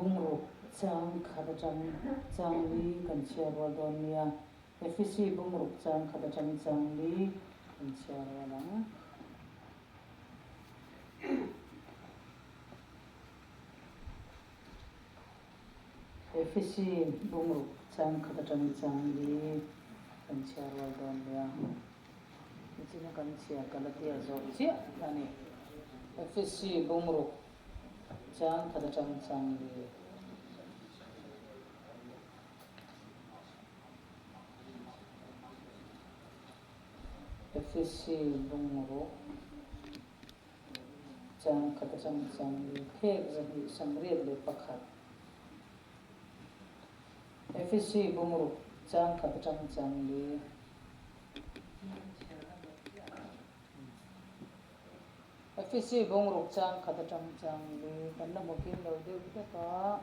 bungruk chang khat atang chang li kan chhiar rual dawn nia. Efesi bungruk chang khat atang chang li kan chhiar rual ang. Efesi bungruk chang khat atang chang li kan chhiar rual dawn nia. Nichina kan chhiar Galatia zawh chiah a ni. Efesi bungruk chang khat atang chang li. Efesi bungruk chang khat atang chang li phek 281. Efesi bungruk chang khat atang chang li. Efesi bungruk chang khat atang chang li kan la hmu kim lo deuh hlek a.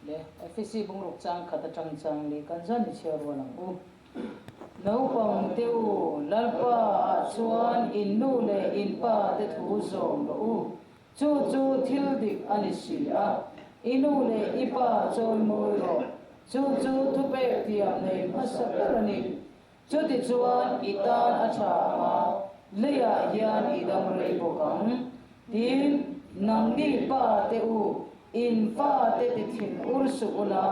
Le Efesi bungruk chang khat atang chang li kan zan i chhiar rual ang u. Naupang te u, Lalpa ah chuan in nu leh in pa te thu zawm rawh u. Chu chu thil dik a ni si a, i nu leh i pa chawimawi rawh. Chu chu thupek tiam nei hmasa ber a ni. Chutichuan i tan a tha ang a, leiah hian i dam rei bawk ang. Tin, nangni pa te u, in fa te ti thin ur suh ula,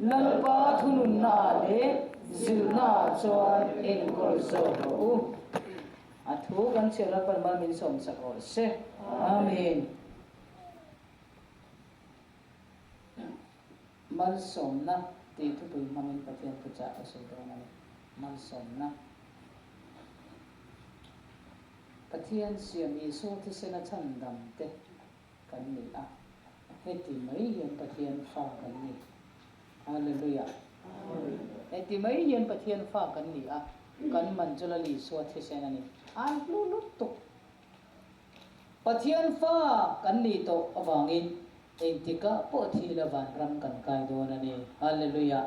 Lalpa thununnaah leh zilhnaah chuan enkawl zawk rawh u. A thu kan chhiar Lalpan mal min sawmsak rawh se. Amen. Malsawmna tih thupui hmangin Pathian thuchah ka sawi dawn a ni. Malsawmna. Pathian siam Isua thisena chhandam te kan ni a, heti mai hian Pathian fa kan ni. Hallelujah. Heti mai hian Pathian fa kan ni a, kan man chu Lal Isua thisen a ni. A hlu lutuk. Pathian fa kan nih tawh avangin engtikah pawh thila vanram kan kai dawn a ni. Hallelujah.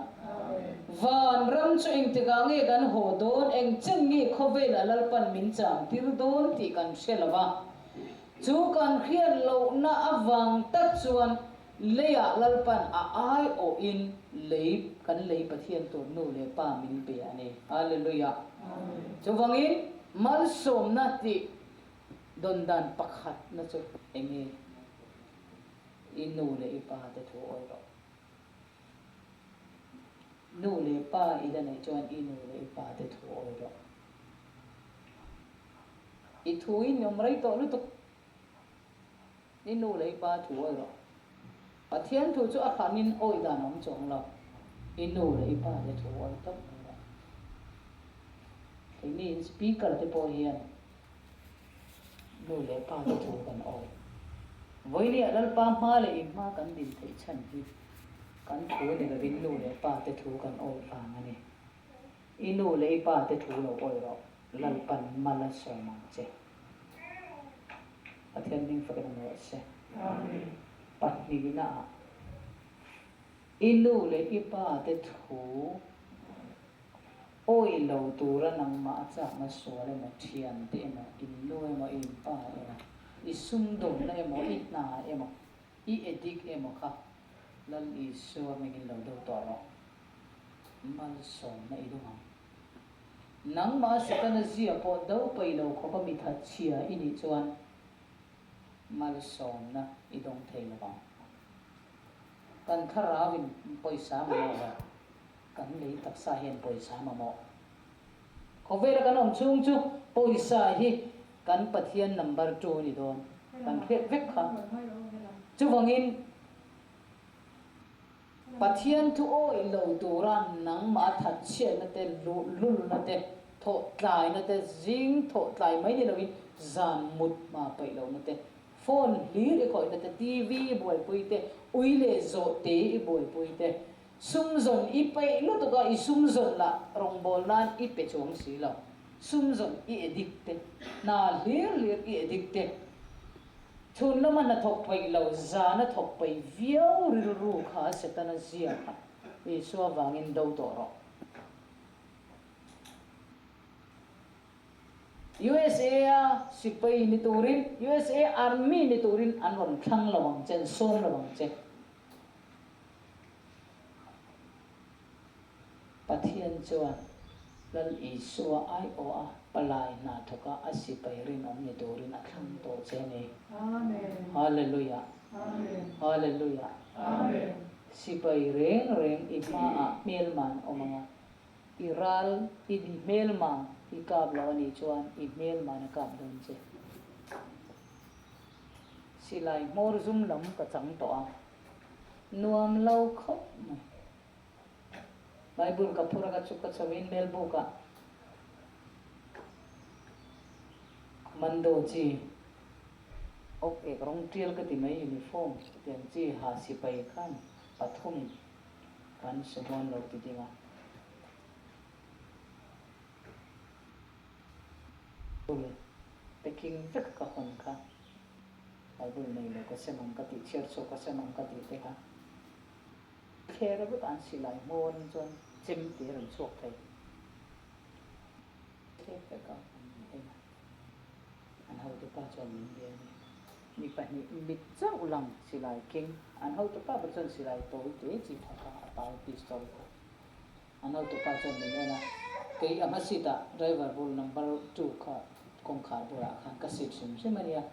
Vanram chu engtikah nge kan haw dawn, engchen nge khawvelah Lalpan min cham tir dawn tih kan hre lo va. Chu kan hriat lohna avang tak chuan leiah Lalpan a aiawhin lei kan lei Pathian tur nu leh pa min pe a ni. Hallelujah! Chuvangin malsawmna tih dawn dan pakhatna chu eng nge? I nu leh i pa te thu awi rawh. Nu leh pa i la neih chuan i nu leh i pa te thu awi rawh. I thu in awm rei tawh lutuk. I nu leh i pa thu awi rawh. Pathian thu chu a hranin awi dan a awm chuang lo. I nu leh i pa te thu awi tawp mai rawh. Keini in speaker te pawh hian nu leh pa te thu kan awi. Vawinia Lalpa hma leh in hma kan din theih chhan hi kan thu ni lovin nu leh pa te thu kan awi vang a ni. I nu leh i pa te thu lo awi rawh, Lalpan mal a sawm ang che. Pathian hming fakin awm rawh se. Pahnihna ah, I nu leh i pa te thu awi lo tura nangmah a chakna sual emaw, thian te emaw, in nu emaw, i in pa emaw, i sumdawmna emaw, i hna emaw, i edik emaw kha Lal Isua hmingin lo do tawh rawh. Malsawmna i dawng ang. Nangmah Setana zia pawh do paih lo khawpa mi thatchhia i nih chuan malsawmna i dawng thei lo vang. Kan thlarauin pawisa mamawh lo, kan lei taksa hian pawisa mamawh. Khawvela kan awm chhung chu pawisa hi kan Pathian number two a ni dawn, kan hriat vek kha. Chuvangin. Pathian thu awih lo tura nangmah a thatchhiatna te, luhlulna te, thawhtlaina te, zing thawhtlai mai ni loin zan mut hma paih lohna te, phone hlir i khawihna te, TV i buaipui te, ui leh zawh te i buaipui te, sum zawn i peih lutuk a, i sum zawn lah rawngbâwl nan i pe chuang si lo, sum zawn i addict te, hna hlir hlir i addict te. Chhun lama hnathawk peih lo, zana thawk peih viau rilru kha Setana zia kha Isua vangin do tawh rawh. USA a sipai ni turin, USA Army ni turin an rawn thlang lo ang che, an sawm lo ang che. Pathian chuan Lal Isua aiawha palai hna thawka a sipai rinawm ni turin a thlang tawh che a ni. Hallelujah! Hallelujah! Sipai reng reng i hmaah hmelman awm ang a, i ral i hmelma i kap lo a nih chuan i hmelman a kap dawn che. Silai hmawr zum lam ka chang tawh a, nuam lo khawp mai. Bible ka phur a ka chuk ka chho in Melbook ah commando chi awk ek rawng tial ka ti mai uniform tiang chi ha sipai khan pathum kan suhmuan lo ti ding a. Bible packing vek ka hawn kha Bible nei lo ka sem ang ka tih chhiar chhuak ka sem ang ka tih te kha. Thler vek an silai hmawr in chuan chem tih a rawn chhuak thei. Thler vek a an en a, an hotupa chuan min bia a ni. Mi pahnih mit chauh lang silai keng, an hotupa ber chuan silai tawi te chi tha kha a tai pistol kha. An hotupa chuan min en a, kei a hma seat ah driver bul number two kha kawngkhar bulah khan ka seat hrim hrim a nia.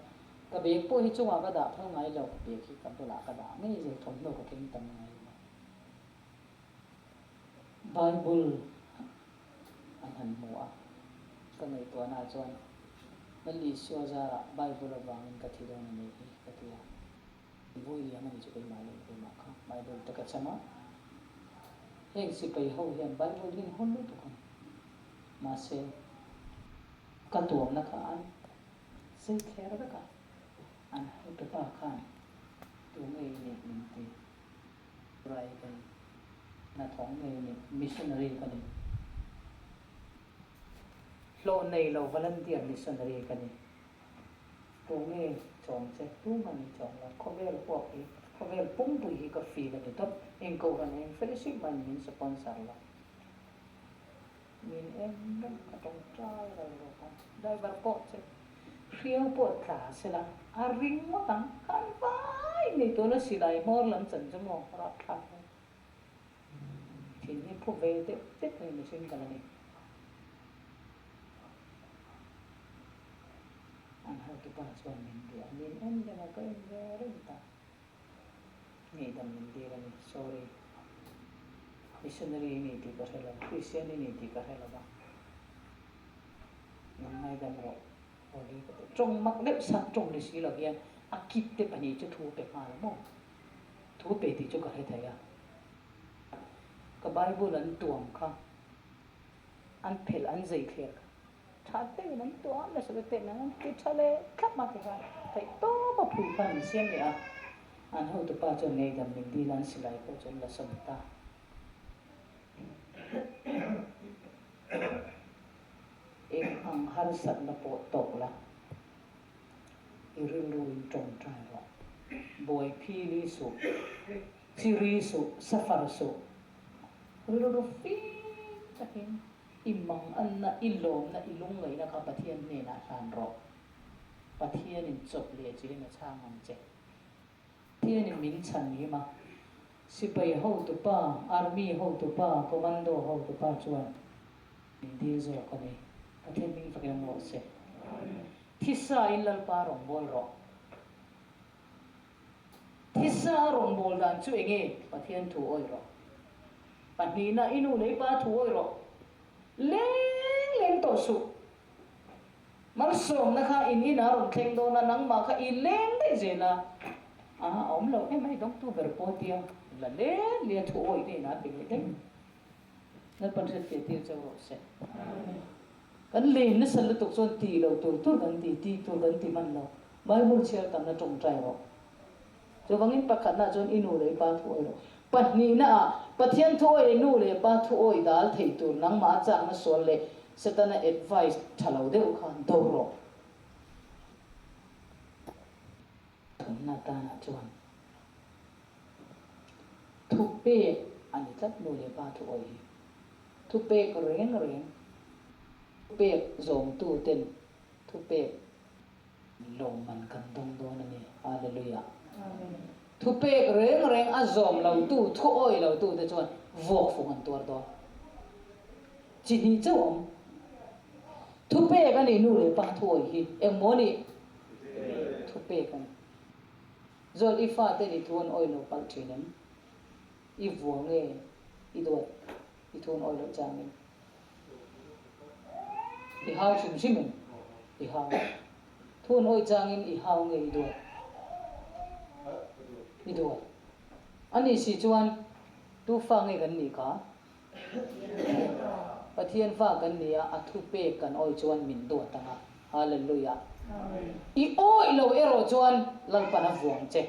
Ka bag pawh hi chungah ka dah phal ngai lo, ka bag hi ka bulah ka dah ngei zel, thawmhnaw ka keng tam ngai lo. Bible an han hmu a, ka ngaihtuahna chuan Lal Isua zarah Bible avangin ka thi dawn a nih hi ka ti a. Vui liam a ni chu keimah leh keimah kha Bible te ka cham a, heng sipai ho hian Bible hi an hawn lutuk ang, mahse ka tuamna kha an Sei thler vek a, an hotupa khan tu ngei nih min ti. Rai ka ni, hnathawk ngei nih, missionary ka ni. Hlawh nei lo volunteer missionary ka ni. Tu nge chawm che, tu mah min chawm lo. Khawvel huap hi, khawvel pumpui hi ka feel a ni tawp. Eng kohhran eng fellowship mah in min sponsor lo. Min en reng ka tawngtai ral rawk a, driver pawh che hriau pawh tla sela a ring ngawt ang, kan vai ngei tuna silai hmawr lam chan chu maw rapthlak hle. Thin hi phu ve deuh deuh hei mihring ka la ni. An hotupa chuan min bia, min en reng a, ka en ve reng ta. Ngeihdam min dil a ni. Sorry. Missionary i ni tih ka hre lo. Christian i ni tih ka hre lo va. Min ngaidam rawh. Awle ka ti. Tawng mak deuh sak tawng ni si lo hian a kit te pahnih chu thu pe nghal maw? Thu pe tih chu ka hre thei a. Ka Bible an tuam kha an phelh an zei thler kha. Tha deuhin an tuam nasa vek teh nang an ti tha leh thlap a tikhan theih tawp a phui khan an siam leh a, an hotupa chuan ngeihdam min dil a an silai pawh chu an la sawm ta. Eng ang harsatna pawh tawk la, i rilru in tawngtai rawh. Buai phili suh, chiri suh, safar suh, rilru fim takin. I manganna, i lawmna, i lungngaihna kha Pathian hnenah hlan rawh. Pathianin chawp leh chilhin a chhang ang che. Pathianin min chhan him a, sipai hotupa, army hotupa, commando hotupa chuan min dil zawk a ni. Pathian hming fakin awm rawh se. Thisa in Lalpa rawngbâwl rawh. Thisa a rawngbâwl dan chu enge? Pathian thu awih rawh. Pahnihna, i nu leh i pa thu awih rawh. Leng leng tawh suh. Malsawmna kha in inah a rawn thleng dawn a, nangmah kha i leng daih zel a. A awm lo em a, i dawngtu ber pawh tia la leng leh a thu awih te inah a pe leh daih. Lalpan hriatfiah tir chauh rawh se. Kan len nasa lutuk chuan ti lo tur tur kan ti, tih tur kan ti hman lo. Bible chhiar tamna tawngtai rawh. Chuvangin pakhatnaah chuan i nu leh i pa thu awih rawh. Pahnihnaah, Pathian thu awih leh nu leh pa thu awih dal thei tur nangmah a chakna sual leh Setana advice tha lo deuh kha do rawh. Thumna tanah chuan thupek a ni tlat nu leh pa thu awih hi. Thupek reng reng, thupek zawmtu ten. Thupek lawmman kan dawng dawn a ni. Hallelujah. Thupek reng reng a zawm lo tu, thu awih lo tu te chuan vuak fung an tuar dawn. Chi hnih chauh awm. Thupek a nih nu leh pa thu awih hi engmaw nih? Thupek a ni. Zawl i fate nih thu an awih lo palh thin em? I vua nge i duat i thu an awih loh changin? I hau hrim hrim em? I hau. Thu an awih changin i hau nge i duat? I duat. A nih si chuan tu fa nge kan nih kha? Pathian fa kan ni a, a thupek kan awih chuan min duat ang a. Hallelujah. I awih lo erawh chuan Lalpan a vuang che.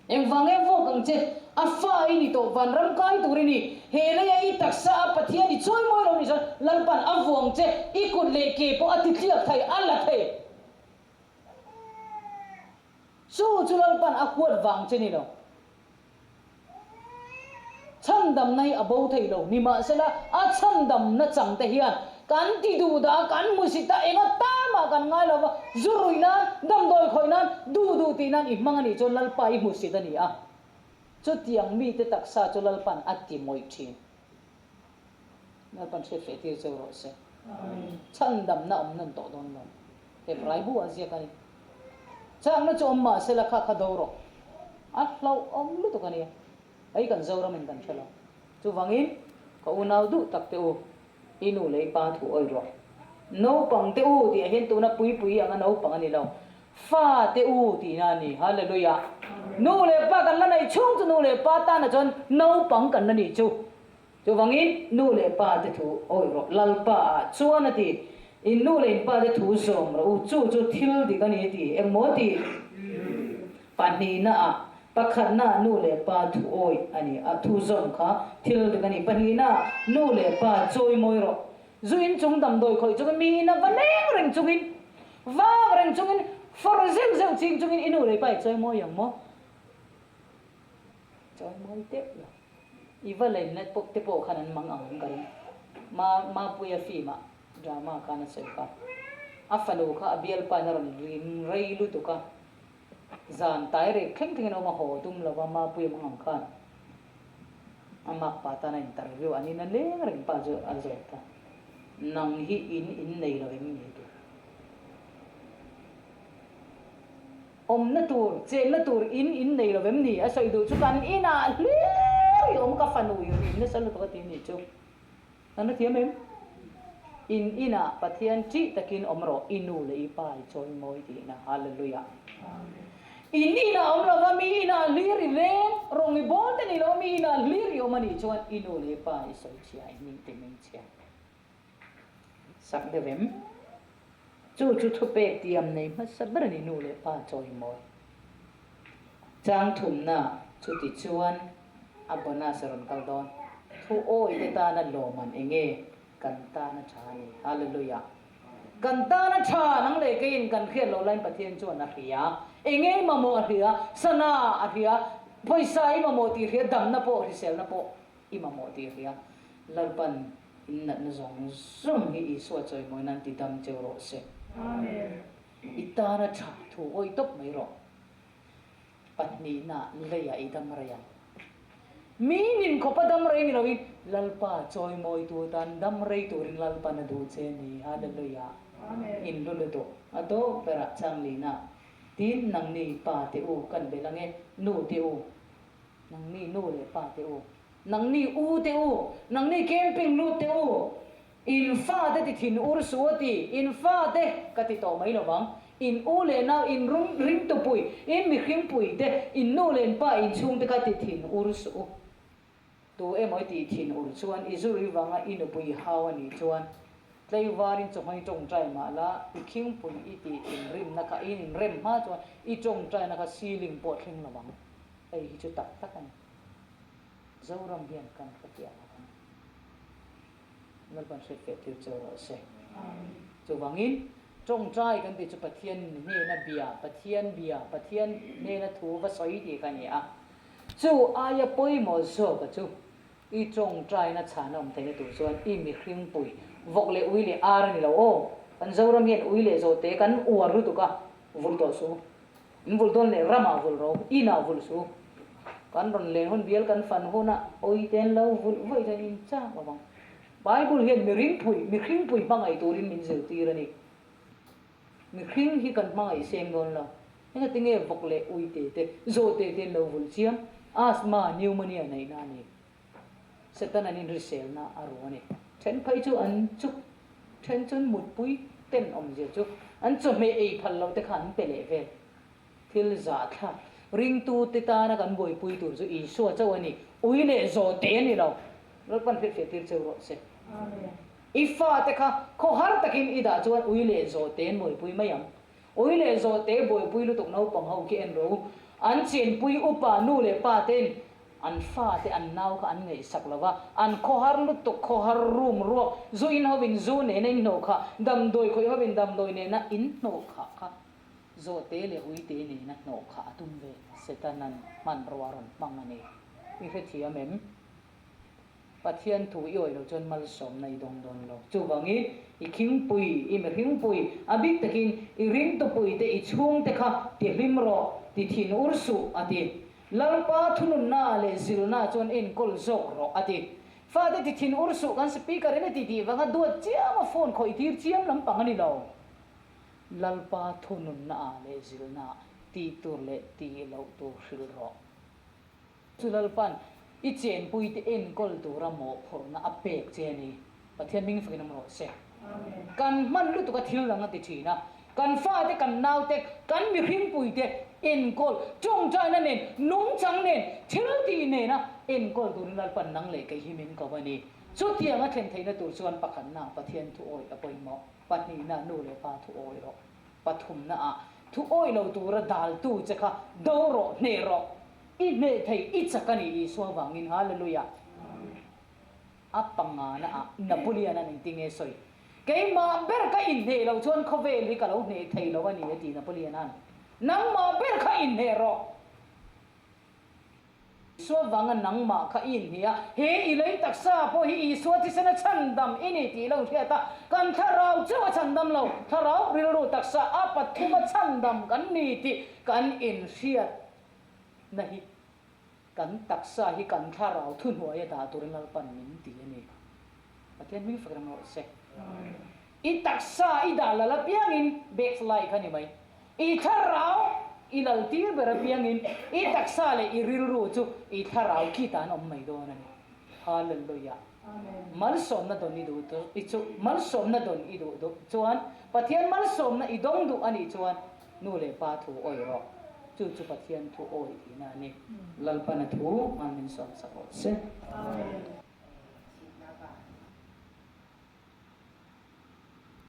Engvang nge vuak ang che? A fa i ni tawh, vanram kai tur i ni. He leia i taksa a Pathian i chawi mawi lo ni chuan Lalpan a vuang che, i kut leh ke pawh a ti tliak thei, a la thei. Chu chu Lalpan a huat vang che ni lo. Chhandamna hi a bo thei lo. Nimahsela, a chhandamna chang te hian kan ti duh dah a, kan hmusit a, enga tamah kan ngai lo va, zu rui nan, damdawi khawih nan, duh duh tih nan i hmang a nih chuan Lalpa i hmusit a ni a. Chutiang mite taksa chu Lalpan a ti mawih thin. Lalpan hriat feh tir cheu rawh se. Chhandamna awm nawn tawh dawn lo. Hebrai bu ah ziak a ni. Chakna chu awm mah sela kha kha do rawh. A hlauhawm lutuk a nia. Hei kan Zoram in kan hre lo. Chuvangin ka unau duh tak te u, i nu leh i pa thu awih rawh. Naupang te u tih ah hian tuna puipui anga naupang a ni lo. Fa te u tihna a ni. Hallelujah. Nu leh pa kan la neih chhung chu nu leh pa tanah chuan naupang kan la nih chu. Chuvangin nu leh pa te thu awih rawh, Lalpa ah chuan a ti. In nu leh in pa te thu zawm rawh u, chu chu thil dik a ni a ti. Engmaw ti? Pahnihna ah, pakhatna ah nu leh pa thu awih a ni a, thu zawm kha thil dik a ni. Pahnihna ah nu leh pa chawimawi rawh. Zu in chung damdawi khawih chungin mi in a va leng reng chungin, vak reng chungin, fawr zeuh zeuh ching chungin i nu leh i pa i chawimawi ang maw? Chawimawi teuh lo. I va lenna te pawh khan an mang ang ka ring. Ma Mapuia film ah drama khan a sawi kha. A fanu kha a bialpa in a rawn rim rei lutuk a, zan tai rek thleng thleng in a awm a, haw tum lo va Mapuia mang ang khan a makpa tan a interview an in a leng reng pa chu a zawt a, Nang hi in in nei lo em ni a ti. Awmna tur, chenna tur in in nei lo em ni? A sawi duh chu kan inah hlir i awm ka fanu i rim nasa lutuk a ti nih chu. Kan la thiam em? In inah Pathian ṭih takin awm rawh, i nu leh i pa i chawi mawi tihna. Hallelujah. In inah awm lova mi inah hlir i leng, rawng i bawl te ni lo, mi inah hlir i awm a nih chuan i nu leh i pa i sawi chhia, i hming te hming chhia. Sak deuh em? Chu chu thupek tiam nei hmasa ber a ni nu leh pa chawimawi. Chang thumna chuti chuan a bonus a rawn kal dawn. Thu awi te tana lawman enge kan tana tha a ni. Hallelujah. Kan tana tha nang leh keiin kan hriat loh laiin Pathian chuan a hria. Enge i mamawh a hria, sana a hria, pawisa i mamawh tih hria, damna pawh hriselna pawh i mamawh tih hria. Lalpan in natna zawng zawng hi Isua chawimawi nan ti dam cheu rawh se. Amen. I tana tha thu awih tawp mai rawh. Pahnihna leiah i dam rei ang. Mi nin khawpa dam rei ni loin Lalpa chawimawi tu tan dam rei turin Lalpan a duh che ni. Hallelujah. Amen. In lu lutuk a tawp berah changlina tin nangni pa te u kan belh ange nu te u nangni nu leh pa te u Nangni u te u, nangni camping lut te u, in fate ti thin ur su a ti, in fate ka ti tawh mai lovang, in u leh nau, in rum ringtupui, in mihringpui te, in nu leh in pa in chhung te kha ti thin ur suh u. Tu emaw i tih thin ur chuan i zurui vanga i nupui i hau a nih chuan tleivarin chawhmai tawngtai mah la, i khingpui i tih thin rimna kha in inrem hma chuan i tawngtaina kha ceiling pawh thleng lovang. Hei hi chu tak tak a ni. Zoram hian kan hre piah lo ang. Lalpan hriat feh tir cheu rawh se. Chuvangin, tawngtai kan tih chu Pathian hnena bia, Pathian bia, Pathian hnena thu va sawi tih kha a ni a. Chu aia pawimawh zawka chu i tawngtaina chhana awm theihna tur chuan i mihringpui, vawk leh ui leh ar a ni lo aw. Kan Zoram hian ui leh zawhte kan uar lutuk a, vulh tawh su. In vulh dawn leh ramah vulh ro, inah vulh su. Kan rawn len hun bial kan fan hunah ui te an lo vulh vaih chuan in chak lo vang. Bible hian mihringpui, mihringpui hmangaih turin min zirtir a ni. Mihring hi kan hmangaih seng dawn lo. Engati nge vawk leh ui te te, zawhte te an lo vulh chiam? Asthma, pneumonia neihna a ni. Satan an inriselna a ru a ni. Then phei chu an chuk, then chuan mutpui ten awmzia chu an chawhmeh ei phal loh te kha an pe leh vel. Thil zahthlak, ringtute tana kan buaipui tur chu Isua chauh a ni, ui leh zawh te a ni lo. Lalpan hrilhfiah tir cheu rawh se. I fate kha khawhar takin i dah chuan ui leh zawh te an buaipui mai ang. Ui leh zawhte buaipui lutuk naupang ho khi en rawh u. An chenpui upa nu leh pa ten an fate an nau kha an ngaihsak lo va, an khawhar lutuk khawhar room ruak zu in hovin zu nena in hnawh kha, damdawi khawih hovin damdawi nena in hnawh khah kha zawhte leh uite nena hnawh khah a tum ve. Setanan hmanrua a rawn hmang a ni. I hrethiam em? Pathian thu i awih loh chuan malsawmna i dawng dawn lo. Chuvangin i khingpui, i mihringpui, a bik takin i ringtupuite, i chhungte kha ti hlim rawh, ti thin ur suh, a ti. Lalpa thununna leh zilna chuan enkawl zawk rawh, a ti. Fate ti thin ur suh, kan speaker in a ti tih vanga duat chiam a phone khawih tir chiam lampang a ni lo. Lalpa thununna leh zilna tih tur leh tih loh tur hrilh rawh. Chu Lalpan i chenpuite enkawl tura mawhphurhna a pek che a ni. Pathian hming fakin awm rawh se. Kan hman lutuk a thil dang a ti thin a, kan fate, kan naute, kan mihringpuite enkawl, tawngtaina nen, nungchang nen, thil tih nena enkawl turin Lalpan nang leh kei hi min ko a ni. Chutiang a thlen theihna tur chuan pakhatna Pathian thu awih a pawimawh, pahnihna nu leh pa thu awih rawh. Pathumnaah thu awih lo tura daltu che kha do rawh, hneh rawh. I hneh thei, i chak a ni Isua vangin. Hallelujah! A panganaah Napoleon an engti nge sawi? Keimah ber ka inhneh loh chuan khawvel hi ka lo hneh thei lo a ni a ti Napoleon an. Nangmah ber kha inhneh rawh. Isua vanga nangmah kha i inhnih a, he i lei taksa pawh hi Isua thisena chhandam i ni tih lo hriat a, kan thlarau chauh a chhandam lo, thlarau rilru taksa a pathuma chhandam kan ni tih kan inhriat na hi kan taksa hi kan thlarau thuhnuai a dah turin Lalpan min ti a ni. Pathian hming fak reng rawh se. I taksa i dah lal apiangin backslide kha ni mai. I thlarau i lal tir ber apiangin i taksa leh i rilru chu i thlarau khi tan awm mai dawn a ni. Hallelujah. Malsawmna dawn i duh i chu malsawmna dawn i duh duh chuan Pathian malsawmna i dawng duh a nih chuan nu leh pa thu awih rawh. Chu chu Pathian thu awih tihna a ni. Lalpana thu an min sawmsak rawh se. Amen.